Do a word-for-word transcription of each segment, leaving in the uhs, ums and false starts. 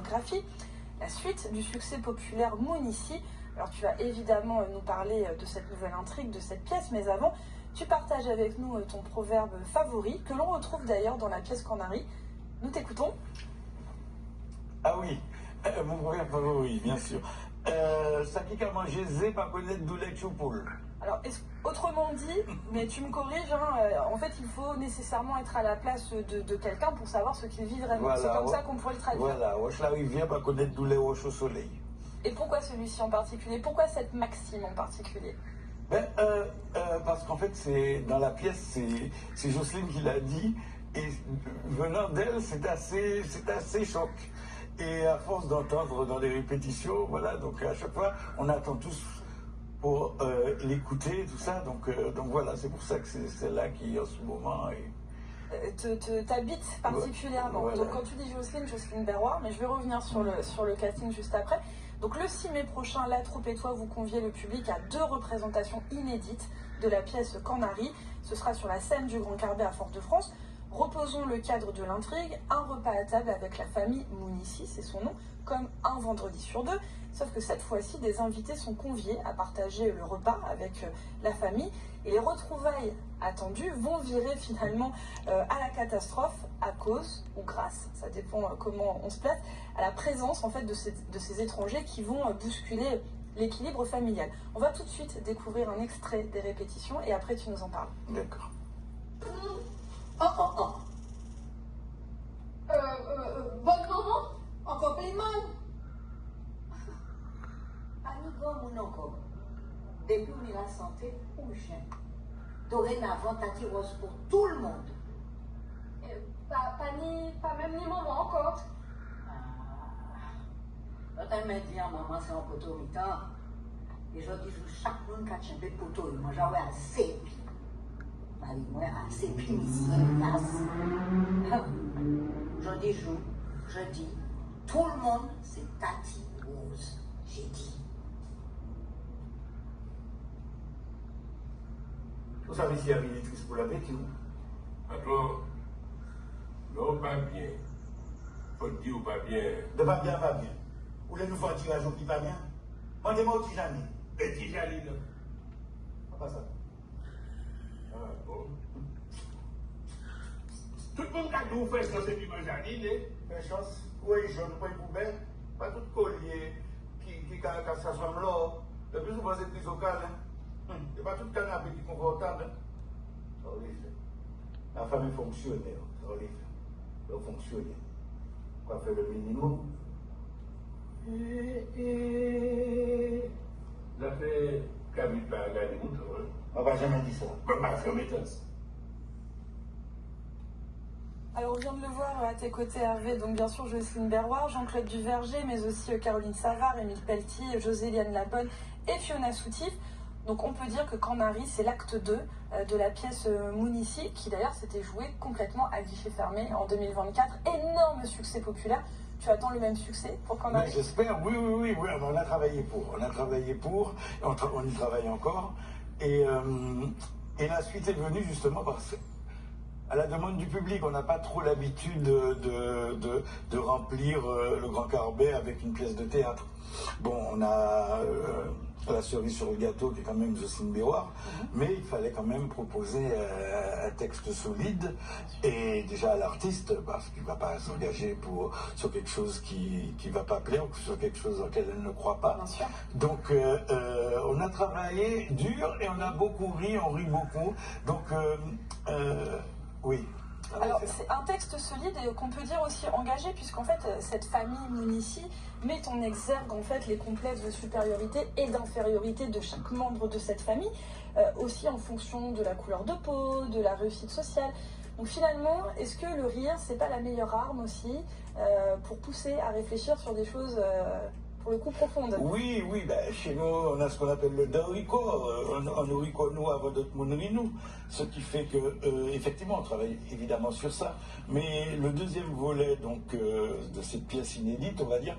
Graphie, la suite du succès populaire Moun isi. Alors tu vas évidemment, euh, nous parler, euh, de cette nouvelle intrigue, de cette pièce, mais avant, tu partages avec nous, euh, ton proverbe favori, que l'on retrouve d'ailleurs dans la pièce Kan Ari. Nous t'écoutons. Ah wi, euh, mon pwovèb favori, bien sûr. Euh, sa ki ka manjé zé pa konnet doulè tjoupoul. Alors, est-ce- autrement dit, mais tu me corriges, hein, euh, en fait, il faut nécessairement être à la place de, de quelqu'un pour savoir ce qu'il vit vraiment. C'est comme ça qu'on pourrait le traduire. Voilà, woch lariviè pa konnet doulè woch o soley. Et pourquoi celui-ci en particulier ? Pourquoi cette maxime en particulier ? Ben, euh, euh, parce qu'en fait, c'est dans la pièce, c'est c'est Jocelyne qui l'a dit, et venant d'elle, c'est assez, c'est assez choc. Et à force d'entendre dans les répétitions, voilà, donc à chaque fois, on attend tous pour euh, l'écouter, tout ça. Donc, euh, donc voilà, c'est pour ça que c'est celle-là qui, en ce moment, est... Euh, te, te- t'habites particulièrement. Voilà. Donc quand tu dis Jocelyne, Jocelyne Berroir, mais je vais revenir sur le, sur le casting juste après. Donc le six mai prochain, la troupe et toi, vous conviez le public à deux représentations inédites de la pièce Kan Ari. Ce sera sur la scène du Grand Carbet à Fort-de-France. Reposons le cadre de l'intrigue, un repas à table avec la famille Moun isi, c'est son nom, comme un vendredi sur deux, sauf que cette fois-ci, des invités sont conviés à partager le repas avec, euh, la famille, et les retrouvailles attendues vont virer finalement, euh, à la catastrophe à cause ou grâce, ça dépend, euh, comment on se place, à la présence en fait de ces, de ces étrangers qui vont, euh, bousculer l'équilibre familial. On va tout de suite découvrir un extrait des répétitions et après tu nous en parles. D'accord. Oh, oh, oh. Euh, euh, euh, bòn manman, ankò pli mal. Pa ni granmoun ankò. Dépi ou ni lasanté, ou jenn. Dorénavan, Tati Woz pou tout le monde. Euh, pa, pa ni, pa menm ni manman ankò. Ah. Lòt an mèt di an manman sé an poto mitan. É jòdi jou, chak moun ka tjenbé poto, é mwen ja wè asé épi. Mari mwen asé épi, misyé, hélas. Jòdi jou, je dis, tout le monde, c'est Tati Woz, j'ai dit. Ou sav isi a vini tris pou lapéti, wi. Patwon, lè ou pa byen, fò di ou pa byen. Lè pa byen, pa byen. Ou lé nou fè an tiraj o pi pa byen? Mandé mwen o Ti Jani. É Ti Jani, non? Apa sa. Ah, bon. Tout moun ka di ou fè chans épi manjè a li, né. Fè chans, ou wè i jòn, ou wè i poubèl, pa tout kolyé ki, ki ka, ka sa sanm lò. Épi si ou pansé kriz o kal, hein. Hmm, sé pa tout kanapé ki konfòtab, hein. Sa ou lé fè. La femme est fonctionnaire, sa ou lé fè. Lè ou fonksyonè, ou ka fè le minimum. É, é, zafè kabrit pa gadé mouton, hein. Mwen pa janmen di sa. Mwen pa janmen tann sa. Alors, on vient de le voir, euh, à tes côtés, Hervé. Donc, bien sûr, Jocelyne Berroir, Jean-Claude Duverger, mais aussi, euh, Caroline Savart, Émile Pelty, José-Liane Labonne et Fiona Soutif. Donc, on peut dire que Kan Ari, c'est l'acte deux, euh, de la pièce, euh, Moun isi, qui d'ailleurs s'était jouée complètement à guichet fermé en deux mille vingt-quatre. Énorme succès populaire. Tu attends le même succès pour Kan Ari ? Ben, j'espère, oui, oui, oui, oui, on a travaillé pour. On a travaillé pour, on, tra- on y travaille encore. Et, euh, et la suite est venue justement parce que, à la demande du public, on n'a pas trop l'habitude de, de, de, de remplir, euh, le Grand Carbet avec une pièce de théâtre. Bon, on a, euh, la cerise sur le gâteau qui est quand même Jocelyne Berroir, mais il fallait quand même proposer, euh, un texte solide et déjà à l'artiste, parce qu'il va pas s'engager pour, sur quelque chose qui, qui va pas plaire ou sur quelque chose auquel elle ne croit pas. Bien sûr. Donc, euh, euh, on a travaillé dur et on a beaucoup ri, on rit beaucoup. Donc, euh, euh, oui. Alors, c'est un texte solide et qu'on peut dire aussi engagé, puisqu'en fait, euh, cette famille Moun isi met en exergue en fait les complexes de supériorité et d'infériorité de chaque membre de cette famille, euh, aussi en fonction de la couleur de peau, de la réussite sociale. Donc finalement, est-ce que le rire, c'est pas la meilleure arme aussi, euh, pour pousser à réfléchir sur des choses, euh, pour le coup profondes ? Oui, oui, ben, chez nous, on a ce qu'on appelle le dan riko. Euh, on, on rit riko nou avan dot moun ri nou. Ce qui fait que, euh, effectivement, on travaille évidemment sur ça. Mais le deuxième volet, donc, euh, de cette pièce inédite, on va dire,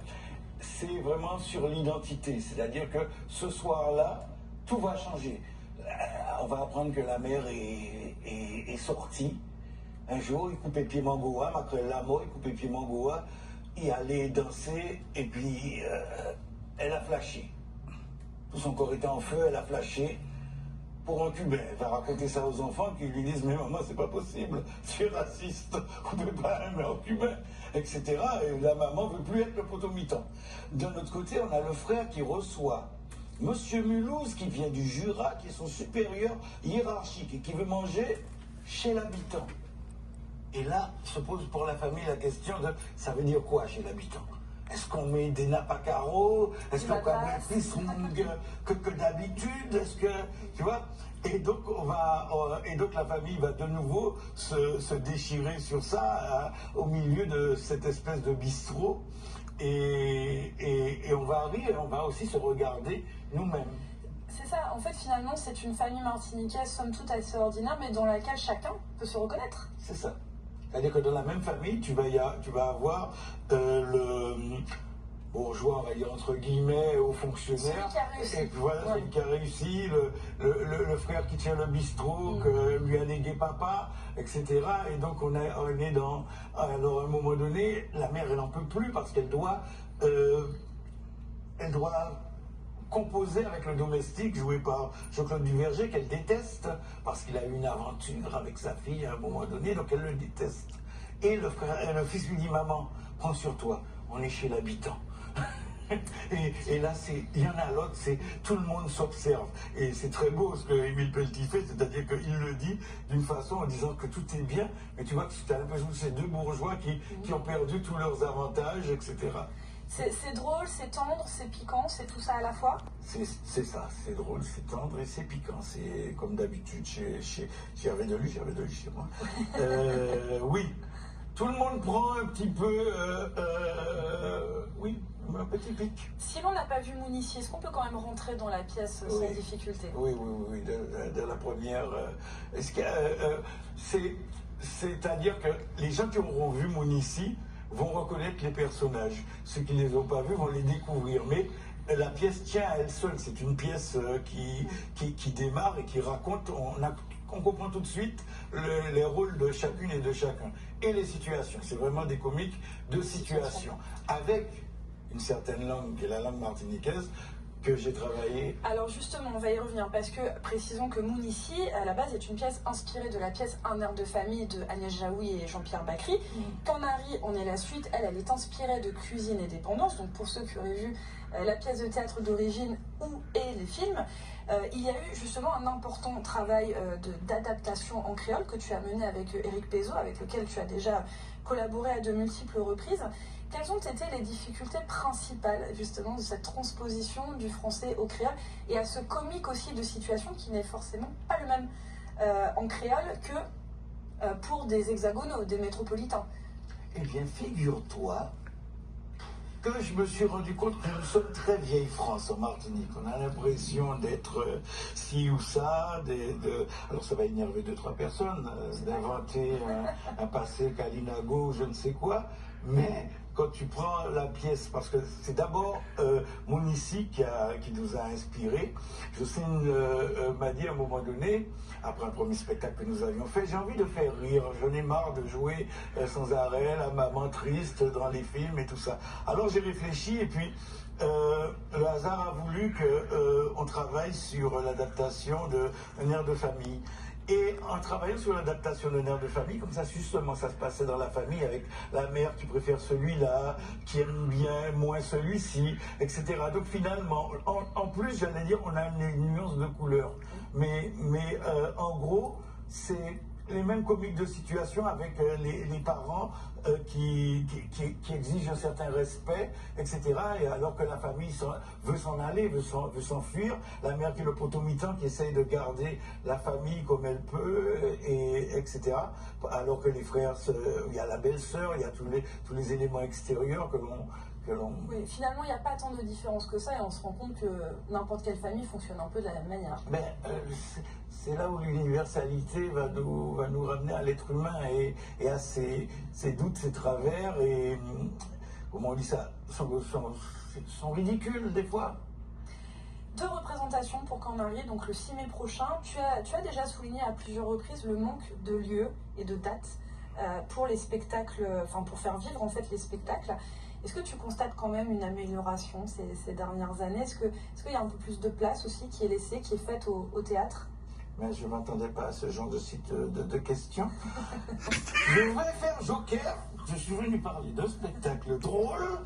c'est vraiment sur l'identité. C'est-à-dire que ce soir-là, tout va changer. Euh, on va apprendre que la mère est, est, est sortie. Un jour, i koupé pié mango-a, makrel lamò, i koupé pié mango-a. Elle allait danser et puis euh, elle a flashé. Tout son corps était en feu, elle a flashé pour un Cubain. Elle va raconter ça aux enfants qui lui disent : « Mais maman, c'est pas possible, tu es raciste, on peut pas aimer un Cubain, et cetera » Et la maman veut plus être le poteau mitant. D'un autre côté, on a le frère qui reçoit Monsieur Mulhouse, qui vient du Jura, qui est son supérieur hiérarchique et qui veut manger chez l'habitant. Et là, se pose pour la famille la question de, ça veut dire quoi chez l'habitant ? Est-ce qu'on met des nappes à carreaux ? Est-ce qu'on met plus que, que d'habitude ? Est-ce que, tu vois ? Et donc, on va, euh, et donc la famille va de nouveau se, se déchirer sur ça, hein, au milieu de cette espèce de bistrot. Et, et, et on va rire, et on va aussi se regarder nous-mêmes. C'est ça, en fait finalement c'est une famille martiniquaise somme toute assez ordinaire mais dans laquelle chacun peut se reconnaître. C'est ça. C'est-à-dire que dans la même famille, tu vas, y a, tu vas avoir euh, le bourgeois, on va dire entre guillemets, haut fonctionnaire. Celui qui a réussi. Et puis voilà, Ouais. Celui qui a réussi, le, le, le, le frère qui tient le bistrot, Mm. Que lui a légué papa, et cetera. Et donc on, a, on est dans... Alors à un moment donné, la mère, elle en peut plus parce qu'elle doit... euh, elle doit composer avec le domestique joué par Jean-Claude Duverger, qu'elle déteste, parce qu'il a eu une aventure avec sa fille à un moment donné, donc elle le déteste. Et le, frère, et le fils lui dit : « Maman, prends sur toi, on est chez l'habitant. » Et, et là, c'est, il y en a l'autre, c'est tout le monde s'observe. Et c'est très beau ce que Émile Pelletier fait, c'est-à-dire qu'il le dit d'une façon en disant que tout est bien, mais tu vois que tu as l'impression que c'est deux bourgeois qui, qui ont perdu tous leurs avantages, et cetera. C'est c'est drôle, c'est tendre, c'est piquant, c'est tout ça à la fois. C'est c'est ça, c'est drôle, c'est tendre et c'est piquant. C'est comme d'habitude chez, chez, chez Hervé Deluche, Hervé Deluche chez moi. Euh, oui, tout le monde prend un petit peu, euh, euh, oui, un petit pic. Si l'on n'a pas vu Mounissier, est-ce qu'on peut quand même rentrer dans la pièce sans Oui. Difficulté ? Oui, oui, oui, oui, de, de- de la première. Euh, est-ce que, euh, euh, c'est, c'est-à-dire que les gens qui auront vu Mounissier vont reconnaître les personnages. Ceux qui ne les ont pas vus vont les découvrir. Mais la pièce tient à elle seule. C'est une pièce euh, qui, qui, qui démarre et qui raconte. On, a- on comprend tout de suite le- les rôles de chacune et de chacun. Et les situations. C'est vraiment des comiques de situation. Avec une certaine langue, qui est la langue martiniquaise, que j'ai travaillé. Alors justement, on va y revenir parce que précisons que Mounissier, à la base, est une pièce inspirée de la pièce Un air de famille de Agnès Jaoui et Jean-Pierre Bacri. Canari, on est la suite, elle, elle est inspirée de Cuisine et dépendance. Donc pour ceux qui auraient vu euh, la pièce de théâtre d'origine ou et les films, euh, il y a eu justement un important travail euh, de- d'adaptation en créole que tu as mené avec euh, Éric Pezot, avec lequel tu as déjà collaboré à de multiples reprises. Quelles ont été les difficultés principales justement de cette transposition du français au créole et à ce comique aussi de situation qui n'est forcément pas le même euh, en créole que euh, pour des hexagonaux, des métropolitains ? Eh bien, figure-toi que je me suis rendu compte que nous sommes très vieille France en Martinique. On a l'impression d'être euh, ci ou ça, des- de, alors ça va énerver deux, trois personnes, euh, d'inventer un, un passé Kalinago, je ne sais quoi, mais quand tu prends la pièce, parce que c'est d'abord euh, Mounissier qui, a- qui nous a inspirés. Jocelyne euh, euh, m'a dit à un moment donné, après un premier spectacle que nous avions fait, j'ai envie de faire rire, j'en ai marre de jouer euh, sans arrêt la maman triste dans les films et tout ça. Alors j'ai réfléchi et puis euh, le hasard a voulu que euh, on travaille sur l'adaptation de Un air de famille. Et en travaillant sur l'adaptation d'un air de famille, comme ça justement ça se passait dans la famille avec la mère qui préfère celui-là, qui aime bien moins celui-ci, et cetera. Donc finalement, en, en plus, j'allais dire, on a une nuance de couleur. Mais, mais euh, en gros, c'est les mêmes comiques de situation avec euh, les, les parents euh, qui, qui, qui- qui exigent un certain respect, et cetera. Et alors que la famille s'en- veut s'en aller, veut s'en- veut s'enfuir, la mère qui est le poteau mitant, qui essaye de garder la famille comme elle peut, et, et cetera. Alors que les frères, se- il y a la belle-sœur, il y a tous les, tous les éléments extérieurs que l'on... Que l'on... Oui, finalement, il n'y a pas tant de différence que ça et on se rend compte que n'importe quelle famille fonctionne un peu de la même manière. Ben, euh, c'est- c'est là où l'universalité va nous, va nous ramener à l'être humain et, et à ses, ses doutes, ses travers et, hum, comment on dit ça, sont, sont, sont ridicules des fois. Deux représentations pour Cornary, donc le six mai prochain. Tu as, tu as déjà souligné à plusieurs reprises le manque de lieux et de dates euh, pour les spectacles, enfin pour faire vivre en fait les spectacles. Est-ce que tu constates quand même une amélioration ces, ces dernières années ? Est-ce que, est-ce qu'il y a un peu plus de place aussi qui est laissée, qui est faite au, au théâtre ? Mais je ne m'attendais pas à ce genre de, site, de, de questions. Je vais faire joker. Je suis venu parler d'un spectacle drôle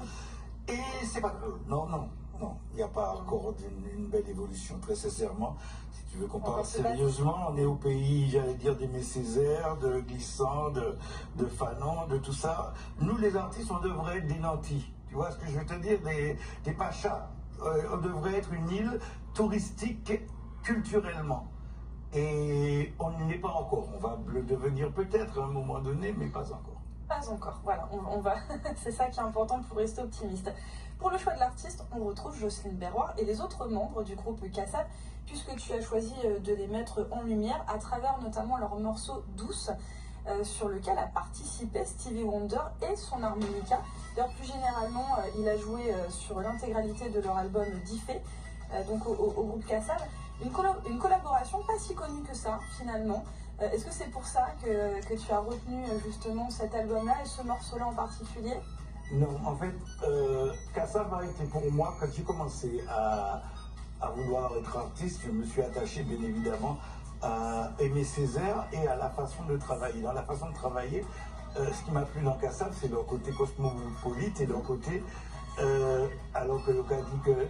et c'est pas drôle. Non, non, non. Il n'y a pas encore une, une belle évolution, très sincèrement. Si tu veux qu'on parle sérieusement, on est au pays, j'allais dire, d'Aimé Césaire, de Glissant, de, de Fanon, de tout ça. Nous, les artistes, on devrait être des nantis. Tu vois ce que je veux te dire ? Des, des pachas. Euh, on devrait être une île touristique culturellement. Et on n'y est pas encore. On va le devenir peut-être à un moment donné, mais pas encore. Pas encore, voilà, on, on va. C'est ça qui est important pour rester optimiste. Pour le choix de l'artiste, on retrouve Jocelyne Berroir et les autres membres du groupe Kassav', puisque tu as choisi euh, de les mettre en lumière à travers notamment leur morceau Douce, euh, sur lequel a participé Stevie Wonder et son harmonica. D'ailleurs, plus généralement, euh, il a joué euh, sur l'intégralité de leur album D'Iffé, euh, donc au, au- au groupe Kassav'. Une, collo- une collaboration pas si connue que ça, finalement. Euh, Est-ce que c'est pour ça que, que tu as retenu euh, justement cet album-là et ce morceau-là en particulier ? Non, en fait, euh, Kassav' a été pour moi, quand j'ai commencé à, à vouloir être artiste, je me suis attaché bien évidemment à Aimé Césaire et à la façon de travailler. Dans la façon de travailler, euh, ce qui m'a plu dans Kassav', c'est leur côté cosmopolite et leur côté, euh, alors que le gars dit que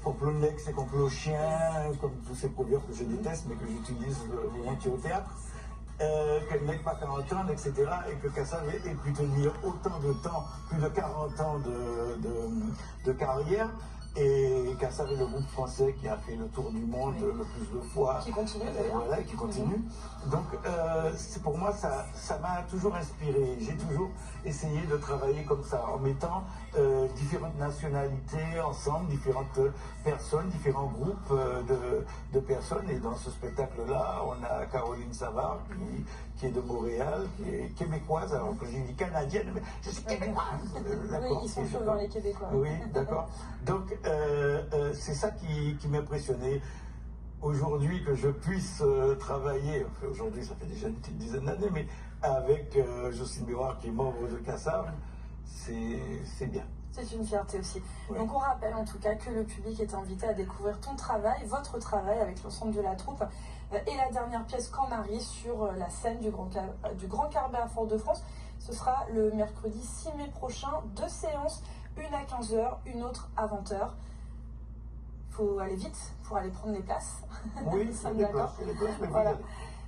complot nèg, c'est complot chien, comme tous ces proverbes que je déteste, mais que j'utilise euh, volontiers au théâtre. Euh, que nèg pa ka antann, et cetera, et que Kassav' ait pu tenir autant de temps, plus de quarante ans de, de, de carrière, et Kassav' est le groupe français qui a fait le tour du monde le plus de fois. Qui continue, Euh, d'ailleurs. Voilà, et qui continue. Donc, euh, c'est- pour moi, ça, ça m'a toujours inspiré. J'ai toujours essayé de travailler comme ça, en mettant euh, différentes nationalités ensemble, différentes personnes, différents groupes euh, de, de personnes. Et dans ce spectacle-là, on a Caroline Savard qui, qui est de Montréal, qui est québécoise, alors que j'ai dit canadienne, mais je suis québécoise. Euh, Oui, d'accord, ils sont c'est- chauds dans les Québécois. Oui, d'accord. Donc, euh, euh, c'est ça qui, qui m'impressionnait. Aujourd'hui, que je puisse euh, travailler, enfin, aujourd'hui, ça fait déjà une petite dizaine d'années, mais avec euh, Jocelyne Berroir, qui est membre de Kassav', c'est c'est bien. C'est une fierté aussi. Ouais. Donc on rappelle en tout cas que le public est invité à découvrir ton travail, votre travail avec l'ensemble de la troupe euh, et la dernière pièce Canaris sur euh, la scène du Grand, Ca- euh, du Grand Carbet à Fort-de-France. Ce sera le mercredi six mai prochain, deux séances, une à quinze heures, une autre à vingt heures. Faut aller vite pour aller prendre les places. Oui, Nous c'est sommes des d'accord. places, c'est des places, mais vous Voilà. allez.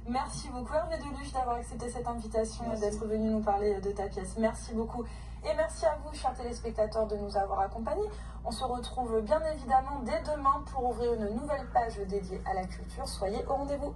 Merci beaucoup Hervé Deluche d'avoir accepté cette invitation et Merci. D'être venu nous parler de ta pièce. Merci beaucoup. Et merci à vous, chers téléspectateurs, de nous avoir accompagnés. On se retrouve bien évidemment dès demain pour ouvrir une nouvelle page dédiée à la culture. Soyez au rendez-vous.